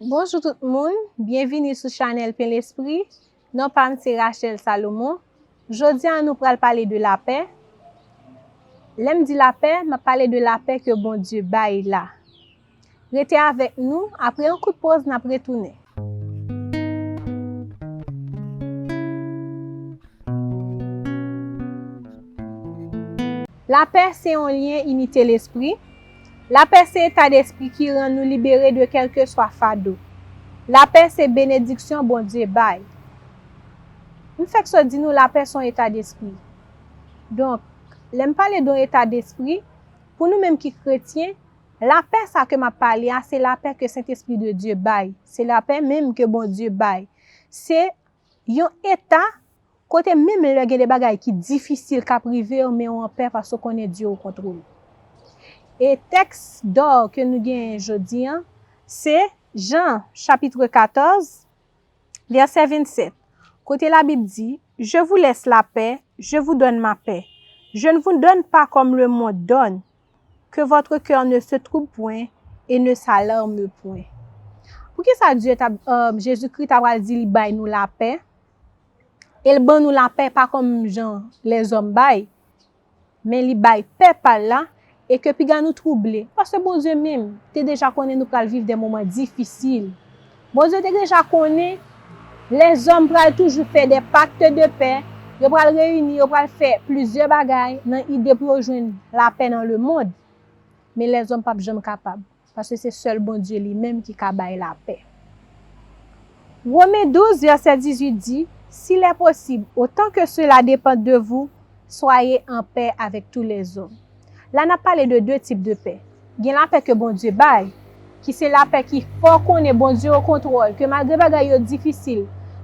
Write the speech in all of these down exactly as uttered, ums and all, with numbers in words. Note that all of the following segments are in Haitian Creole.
Bonjou tout moun, byenvini sou chanèl Pen Lespri. Non pa m se Rachel Salomon. Jodi a nou pral pale de lapè. Lè m di lapè, m ap pale de lapè ke Bondye bay la. Rete avèk nou, apre yon kout poz, n ap retounen. Lapè se yon lyen inite lespri. Lapè se eta despri ki rann nou libere de kèlkeswa fado. Lapè se benediksyon Bondye bay. M fèk sot di nou lapè se yon eta despri. Donk, lè m pale de yon eta despri, pou nou menm ki kretyen, lapè sa ke m ap pale a, se lapè ke Sentespri de Dye bay. Se lapè menm ke Bondye bay. Se yon eta kote menm lè gen de bagay ki difisil k ap rive w, men w anpè paske w konnen Dye o kontwòl. E tèks dò ke nou genyen jodi a, se Jan, chapitre quatorze, verset vingt-sept, kote Labib di, Je vous laisse la paix, je vous donne ma paix. Je ne vous donne pas comme le monde donne. Que votre cœur ne se trouble point et ne s'alarme point. Poukisa Dye ta, euh, Jezikri ta pral di li bay nou lapè? E l ban nou lapè pa kòm jan lèzòm bay, men li bay pè pa l la, e ke piga nou twouble, paske Bondye menm te deja konnen nou pral viv de moman difisil. Bondye te deja konnen lèzòm pral toujou fè de pacte de paix, yo pral reyini, yo pral fè plizyè bagay nan ide pou yo jwenn lapè nan lemonn. Men lèzòm p ap janm kapab, paske se sèl Bondye li menm ki ka bay lapè. Women douz, vèsè dizuit di, S'il est possible, autant que cela dépende de vous, soyez en paix avec tous les hommes. La n ap pale de de tip de pè. Gen lapè ke Bondye bay, ki se lapè ki fè w konnen Bondye o kontwòl, ke malgre bagay yo difisil,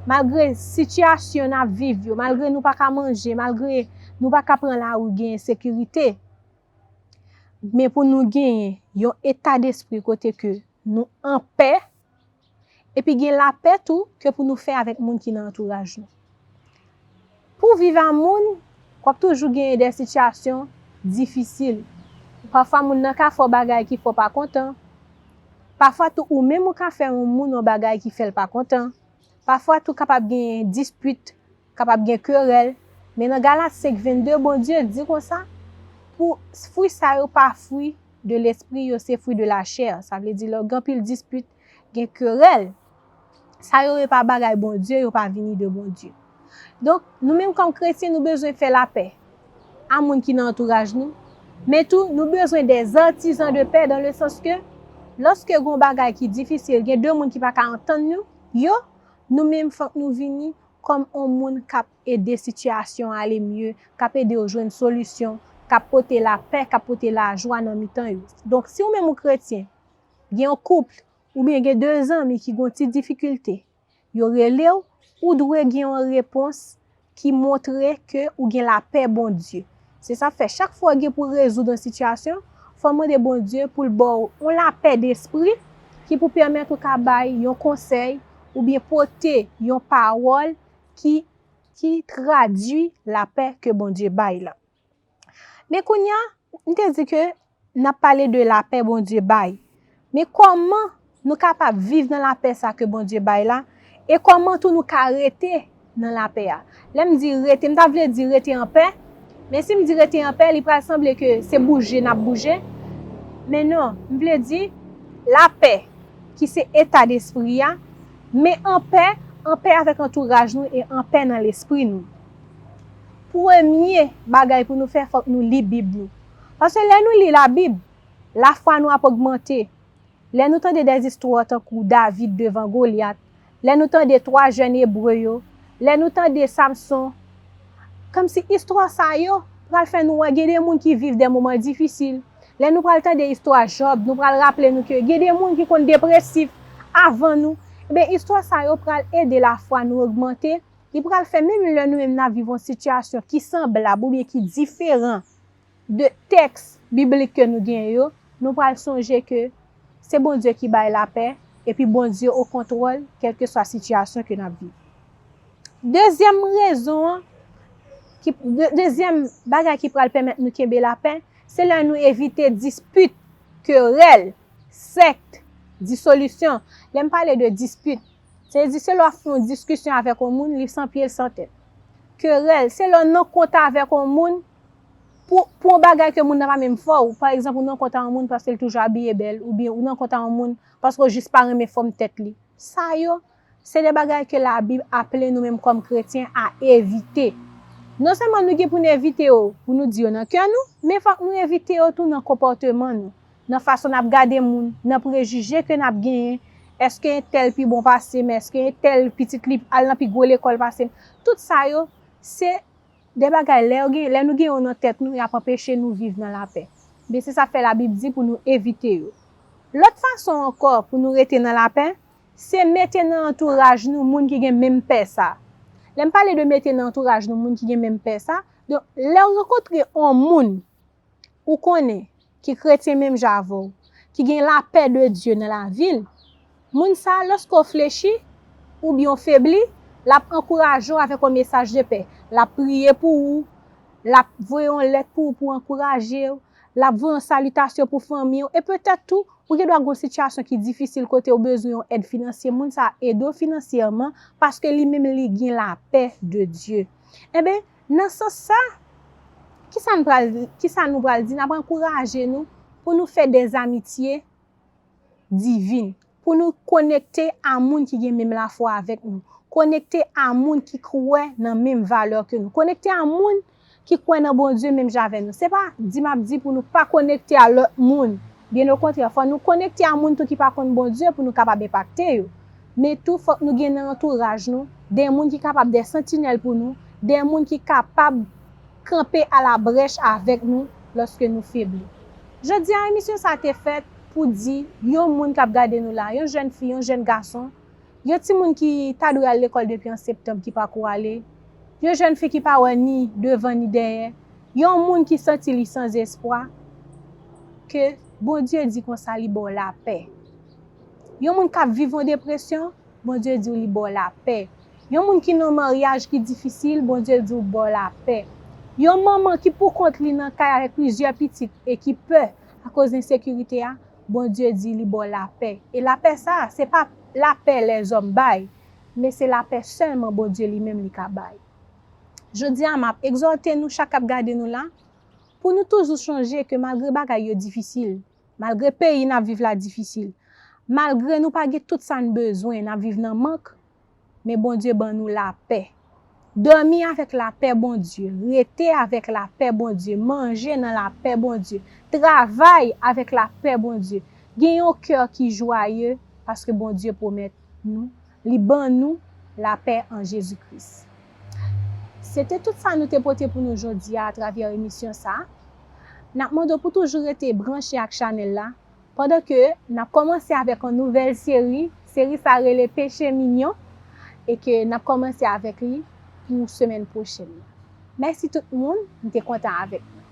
malgre sitiyasyon n ap viv yo, malgre nou pa ka manje, malgre nou pa ka pran lari, gen ensekirite, men pou nou genyen yon eta despri kote ke nou an pè, epi gen lapè tou ke pou nou fè avèk moun ki nan antouraj nou. Pou w viv a moun, w ap toujou genyen de sitiyasyon difisil. Pafwa moun nan ka fè w bagay ki fè w pa kontan. Pafwa tou ou menm ou ka fè yon moun yon bagay ki fè l pa kontan. Pafwa tou kapab genyen dispit, kapab gen kerèl. Men nan Galat senk vennde, Bondye di konsa, pou fwi sa yo pa fwi de lespri, yo se fwi de lachè. Sa vle di lè gen anpil dispit, gen kerèl, sa yo e pa bagay Bondye, yo pa vini de Bondye. Donk, nou menm kòm kretyen, nou bezwen fè lapè a moun ki nan antouraj nou, men tou, nou bezwen de artisan de paix dans le sens que, lòske gen yon bagay ki difisil, gen de moun ki pa ka antann yo, yo, nou menm fòk nou vini kòm yon moun k ap ede sitiyasyon ale mye, k ap ede yo jwenn solisyon, k ap pote lapè, k ap pote lajwa nan mitan yo. Donk, si ou menm ou kretyen, gen yon koup, oubyen gen de zanmi ki gen yon ti difikilte, yo rele w, ou dwe gen yon repons ki montre ke ou gen lapè Bondye. Se sa k fè, chak fwa w gen pou rezoud yon sitiyasyon, fò w mande Bondye pou l ba w yon lapè despri ki pou pèmèt ou ka bay yon konsèy oubyen pote yon pawòl ki, ki tradui lapè ke Bondye bay la. Men kounye a, m te di ke n ap pale de lapè Bondye bay. Men kòman nou kapab viv nan lapè sa ke Bondye bay la? E kòman tou nou ka rete nan lapè a? Lè m di rete, m ta vle di rete an pè. Men si m di rete an pè, li pral sanble ke se bouje n ap bouje. Men non, m vle di lapè ki se eta despri a, men an pè, an pè avèk antouraj nou e an pè nan lespri nou. Premye bagay pou nou fè, fòk nou li Bib nou. Paske lè nou li Labib, lafwa nou ap ogmante. Lè nou tande de zistwa tankou David devan Golyat, lè nou tande twa jèn Ebre yo, lè nou tande Samson, kòmsi istwa sa yo pral fè nou wè gen de moun ki viv de moman difisil. Lè nou pral tande istwa Jòb, nou pral raple nou ke gen de moun ki konn depresif avan nou. Ebyen, istwa sa yo pral ede lafwa nou ogmante. Li pral fè menm lè nou menm n ap viv yon sitiyasyon ki sanblab oubyen ki diferan de tèks biblik ke nou genyen yo, nou pral sonje ke se Bondye ki bay lapè, epi Bondye o kontwòl, kèlkeswa sitiyasyon ke n ap viv. Dezyèm rezon an, ki, de-, dezyèm bagay ki pral pèmèt nou kenbe lapè, se lè nou evite dispit, kerèl, sèkt, Disolisyon, lè m pale de dispit, se di se lè w ap fè yon diskisyon avèk yon moun, li san pye, l san tèt. Kerèl, se lè w nan kont avèk yon moun pou, pou yon bagay ke moun nan pa menm fè w. Pa egzanp, ou nan kont a yon moun paske l toujou abiye bèl, oubyen ou nan kont a yon moun paske w jis pa renmen fòm tèt li. Sa yo, se de bagay ke Labib aple nou menm kòm kretyen a evite. Non sèlman nou gen pou n evite yo, pou nou di yo nan kè nou, men fòk nou evite yo tou nan konpòteman nou, nan fason n ap gade moun, nan prejije ke n ap genyen. Èske entèl pi bon pase m? Èske entèl pitit li al nan pi gwo lekòl pase m? Tout sa yo, se de bagay, lè yo gen, lè nou gen yo nan tèt nou, y ap anpeche nou viv nan lapè. Men se sa k fè Labib di pou nou evite yo. Lòt fason ankò pou nou rete nan lapè, se mete nan antouraj nou moun ki gen menm pè sa. Lè m pale de mete nan antouraj nou moun ki gen menm pè sa, donk, lè w rankontre yon moun ou konnen ki kretyen menm jan avè w, ki gen lapè de Dye nan lavi l, moun sa a, lòske w flechi oubyen w febli, l ap ankouraje w avèk yon mesaj de pè. L ap priye pou ou, l ap voye yon lèt pou ou pou ankouraje w, l ap voye yon salitasyon pou fanmi w, e petèt tou, ou gendwa gen yon sitiyasyon ki difisil kote w bezwen yon èd finansye, moun sa a ede w finansyèman paske li menm li gen lapè de Dye. Enben, nan sans sa, kisa n pral, kisa nou pral di? N ap ankouraje nou pou nou fè dèzamitye divin, pou nou konekte a moun ki gen menm lafwa avèk nou, konekte a moun ki kwè nan menm valè ke nou, konekte a moun ki kwè nan Bondye menm jan avè nou. Se pa di m ap di pou nou pa konekte a lòt moun. Byen okontrè, fò nou konekte a moun tou ki pa konn Bondye pou nou kapab enpakte yo. Men tou, fòk nou gen nan antouraj nou de moun ki kapab de santinèl pou nou, de moun ki kapab kanpe alabrèch avèk nou lòske nou febli. Jodi a, emisyon sa a te fèt pou di yon moun k ap gade nou la, yon jèn fi, yon jèn gason, yon timoun ki ta dwe al lekòl depi an septanm ki pako ale, yon jèn fi ki pa wè ni devan ni dèyè, yon moun ki santi li san espwa, ke Bondye di konsa li ba w lapè. Yon moun k ap viv yon depresyon, Bondye di w li ba w lapè. Yon moun ki nan maryaj ki difisil, Bondye di w ba w lapè. Yon manman ki poukont li nan kay avèk plizyè pitit e ki pè akoz ensekirite a, Bondye di li ba w lapè. E lapè sa a, se pa lapè lèzòm bay, men se lapè sèlman Bondye li menm li ka bay. Jodi a, m ap egzòte nou chak k ap gade nou la, pou nou toujou chonje ke malgre bagay yo difisil, malgre peyi n ap viv la difisil, malgre nou pa gen tout sa n bezwen, n ap viv nan mank, men Bondye ban nou lapè. Dòmi avèk lapè Bondye, rete avèk lapè Bondye, manje nan lapè Bondye, travay avèk lapè Bondye. Gen yon kè ki jwaye paske Bondye pwomèt nou, li ban nou lapè an Jezi Kris. Se te tout sa nou te pote pou nou jodi a atravè emisyon sa a. N ap mande w pou toujou rete branche ak chanèl la, pandan ke n ap kòmanse avèk yon nouvèl seri. Seri sa a rele Peche Minyon, e ke n ap kòmanse avèk li pou semèn pwochèn nan. Mèsi tout moun, m te kontan avèk nou.